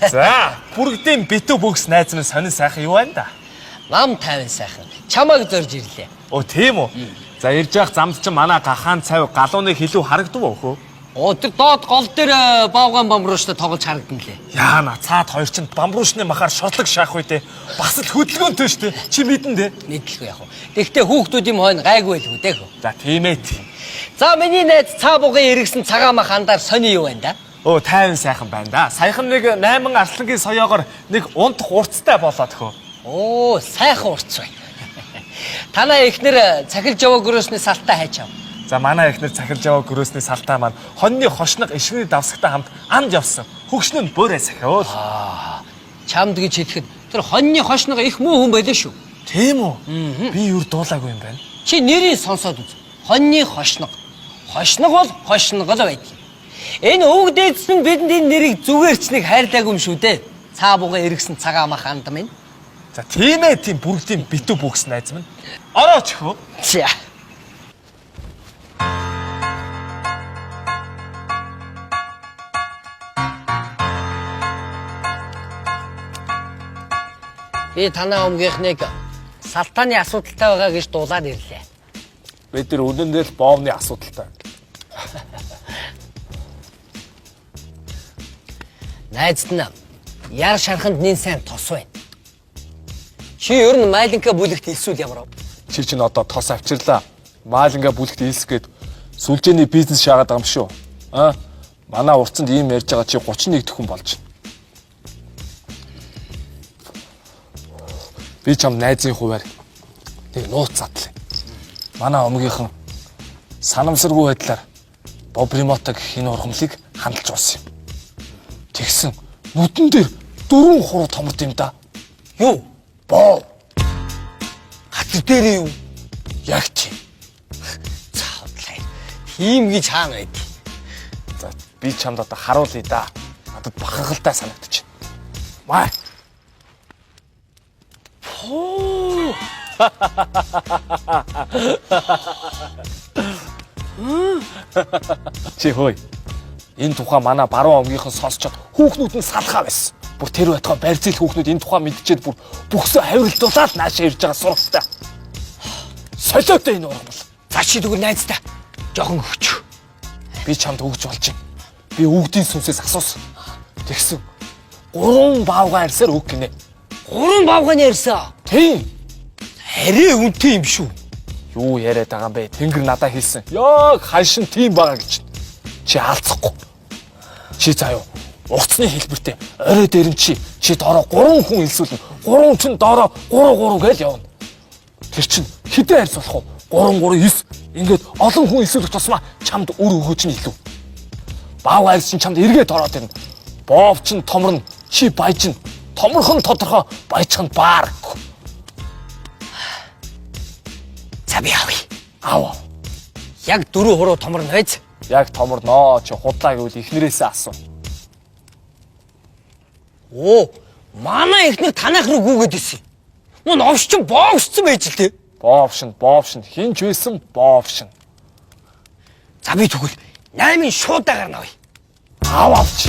За, бүрэгдийн битүү бөгс найз минь сонин сайхан юу байна да? Нам тайван сайхан. Чамайг зорж ирлээ. Оо, тийм үү? За, ирж явах замд чинь манай гахаан цав галууны хилүү харагдав уу хөө? Оо, тэр доод гол дээр баавгайн бамбрууштай тоглож харагдан лээ. Яана, цаад хоёр чинь бамбруушны махаар шотлог шаах үедээ бас л хөдөлгөөнтэй штэ. Чи мэдэн дээ. Мэдлгүй яг. Тэгвэл хүүхдүүдийн хойно гайгүй байлгүй дээ хөө. За, тийм ээ. Тийм. За, миний найз цаа бугын эргэсэн цагаан мах андаар сони юу байна да? Оо, тайван сайхан байна да. Саяхан нэг 8 арслангийн соёогоор нэг унтах урцтай болоод хөө. Оо, сайхан урц байна. Танаа эхнэр цахил жаваа гөрөөсний салтаа хайж ав. За, манай эхнэр цахил жаваа гөрөөсний салтаа маань хоньны хошног ишгэний давсагтай хамт амд явсан. Хөгшин нь буурай сахиул. Чамд гэж хэлэхэд тэр хоньны хошног их муу хүн байлаа шүү. Тийм үү? Би юу дуулаагүй юм байна. Чи нэрийг сонсоод үз. Хоньны хошног. Хошног бол хошног л байдаг. Энэ өвөг дээдс нь бидэнд энэ нэрийг зүгээр ч нэг хайрлаагүй юм шүү дээ. Цаа бугын эргэсэн цагаан мах анд минь. За, тийм ээ, тийм бүрэгдийн битүү бүкс найз минь. Орооч хөө. За. Би танаа өмгийнхнийг салтааны асуудалтай байгаа гэж дуулаад ирлээ. Бид нар үнэндээ л боовны асуудалтай. Найзд нь яр шарханд нэн сайн тос байна. Чи ер нь майланка бүлэгт илсүүл ямар вэ? Чи чинь одоо тос авчирлаа. Маалинга бүлэгт илсэх гээд сүлжээний бизнес шаагаад байгаа юм шүү. Аа? Манай урцанд ийм ярьж байгаа чи 31 дэх хүн болж байна. Би чам найзын хуваар нэг нууц задлаа. Манай омгийнхан санамсаргүй байдлаар Бобримото гэх энэ ургамлыг хандалж уусан юм. Тэгсэн нүдэн дээр дөрвөн хуруу томорд юм да. Юу? Боо. Газар дээр юу? Яг тийм. Цаадлаа. Тийм гэж хаана байд. За, би чамд одоо харуулъя да. Надад бахархалтай санагдчих. Маа. Пүү. Чи хөөе. Энэ тухай манай баруун омгийнхан сонсчод хүүхнүүд нь салхаа байсан. Бүр тэр байтугай барьцэл хүүхнүүд энэ тухай мэдчихэд бүр бүхсөө хавиралдуулаад наашаа ирж байгаа сурагтай. Солиотой энэ ургамал. За, чи тэгвэл найздаа жоохон өгч. Би чамд өгч болж байна. Би өвгдийн сүнсээс асуусан. Тэгсэн. Гурван баавгай арьсаар өг гинэ. Гурван бавганы ярьсан. Тийм. Арай үнэтэй юм шүү. Юу яриад байгаа юм бэ? Тэнгэр надаа хэлсэн. Яг ханшин тийм байгаа гэж. Чи алцахгүй. Чи заяа урцны хэлбэртэй орой дээр нь чи доороо гурван хүн илсүүлнэ. Гурван чин доороо 3 3 гээл явна. Тэр чин хэдэн арьс болох вэ? 3 3 9. Ингээд олон хүн илсүүлэх тусмаа чамд үр өгөөч нь илүү. Баав арьс чин чамд эргээд ороод ирнэ. Боов чин томорно. Чи баяжна. Томорхон тодорхой баяжх нь баарг. За, би авъя. Аав. Яг дөрөв хуруу томорно байж. Яг томорноо. Чи худлаа гэвэл эхнэрээсээ асуу. Оо, манай эхнэр танайх руу гүгээд ирсэн. Нөө новш чинь боовшсон байж л дээ. Боовшин, боовшин, хин ч байсан боовшин. За, би тэгвэл 8-ын шуудагаар навъя. Аав авч.